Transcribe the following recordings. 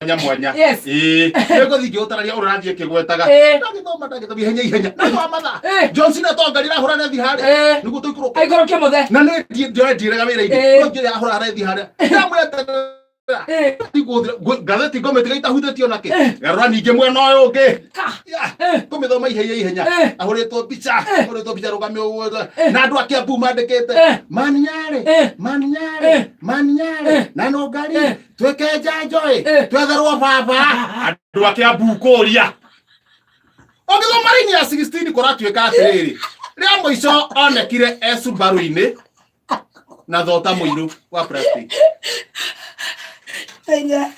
Mwanya mwanya. Yes. Ĩĩ, nĩngũthiĩ ngĩgũtararia ũrĩa ũrathiĩ ĩkĩgwetaga. Ndagĩthoma ndagĩthoma ihenya ihenya nĩ wa mathaa. John Cena tonga ndirahũra rethi harĩa nĩguo tũikũrũke. Aikũrũkie mũthe. Na nĩ ndĩrega wĩra-inĩ, no ngĩrĩa ahũra rethi harĩa ndamweterera. Ngathĩti ngũmĩtiga itahutĩtio nakĩ, garũra ningĩ mwena ũyũ ũngĩ. Ka. Ya, ngũmĩthoma ihenya ihenya. Ahũrĩtwo mbica, ahũrĩtwo mbica rũgame ũguo na andũ a Kiambu mandĩkĩte maniarĩ maniarĩ maniarĩ na nũngari twĩke njanjo ĩ, twetherwo baba. Andũ a Kiambu kũria ũgĩthoma raini ya 16 kũratuĩka atĩrĩrĩ, rĩa mũico onekire e Subaru-inĩ na thota mũirũ wa plastic. Enya.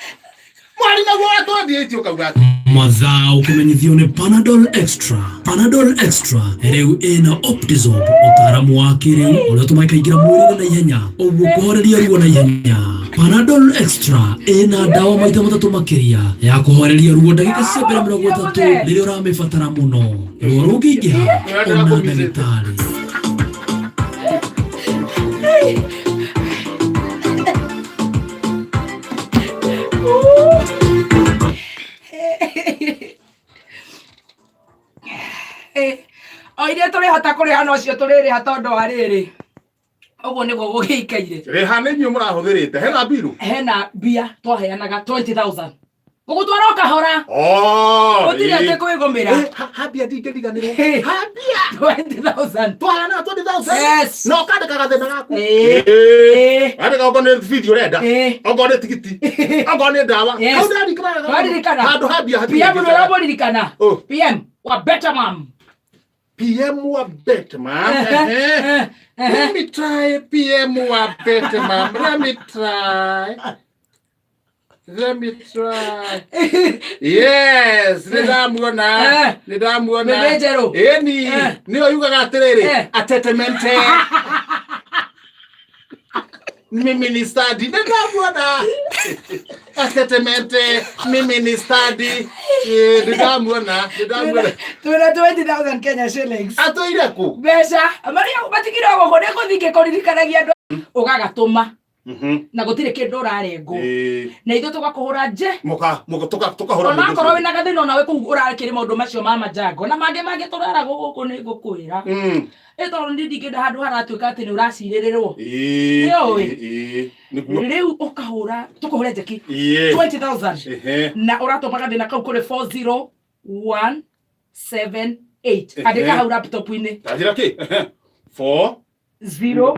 Mwari naguo wa 28 ũkauga atĩ Mathaa ũkĩmenyithio nĩ Panadol Extra. Panadol Extra rĩu ĩna Optizorb, ũtaaramu wa kĩrĩu ũrĩa ũtũmaga ĩkaingĩra mwĩrĩ-inĩ na ihenya, ũguo kũhoreria ruo na ihenya. Panadol Extra ĩna ndawa maita matatũ makĩria ya kũhoreria ruo ndagĩka cia mbere 30 rĩrĩa ũramĩbatara mũno. Ruo rũngĩingĩha, ona ndagĩtarĩ. O iria tũrĩhota kũrĩha nocio tũrĩrĩha tondũ wa rĩrĩ, ũguo nĩguo gũgĩikaire. Rĩha nĩ inyuĩ mũrahũthĩrĩte hena mbiru. Hena mbia twaheanaga 20,000 gũgũtwara o kahora. Oh, gũtirĩ atĩ kwĩgũmĩra. Eh, hambia ndingĩriganĩrwo. Hambia 20,000. Twaheanaga 20,000. Yes. Na ũkandĩka gathĩna gaku. Wandĩka okorwo nĩ bithi ũrenda, okorwo nĩ tigiti, okorwo nĩ ndawa. Hau ndĩraririkana wega mũno. Waririkana? Handũ hambia hatirĩ PM nĩ ngĩnjaga. ũramũririkana? Oh. PM wa Better Mom. PM wa Betman. Ehe. Let me try PM wa Betman. Let me try. Let me try. Yes, nĩ ndamuona. Nĩ ndamuona. Mĩmĩ njerũ. Ĩni, nĩyo yugaga atĩrĩrĩ, atetemente. Mimi ni stadi. Nĩ ndamuona. Atetemente, mimi ni stadi. Nĩ ndamuona, nĩ ndamuona. Twĩna 20,000 Kenya shillings. Atũire kũ? Mbeca marĩa matikire gũkũ nĩ gũthiĩ ngĩkũririkanagia andũ ũgagatũma na gũtirĩ kĩndũ ũrarengwo na ithuĩ tũgakũhũra nje. Muka muka tuka tukahura. Onakorwo wĩna gathĩna onawe kũu ũrakĩrĩ maũndũ macio ma majango na mangĩ mangĩ tũraragwo gũkũ nĩ ngũkwĩra. Ĩ tondũ niĩ ndingĩenda handũ haratuĩka atĩ nĩ ũracirĩrĩrwo. Nĩũĩ? Nĩguo. Rĩu ũkahũra tũkũhũre njeki 20,000 na ũratũma gathĩna kau kũrĩ 40178. Andĩka hau laptop-inĩ. Tanjĩra kĩ? 4 0.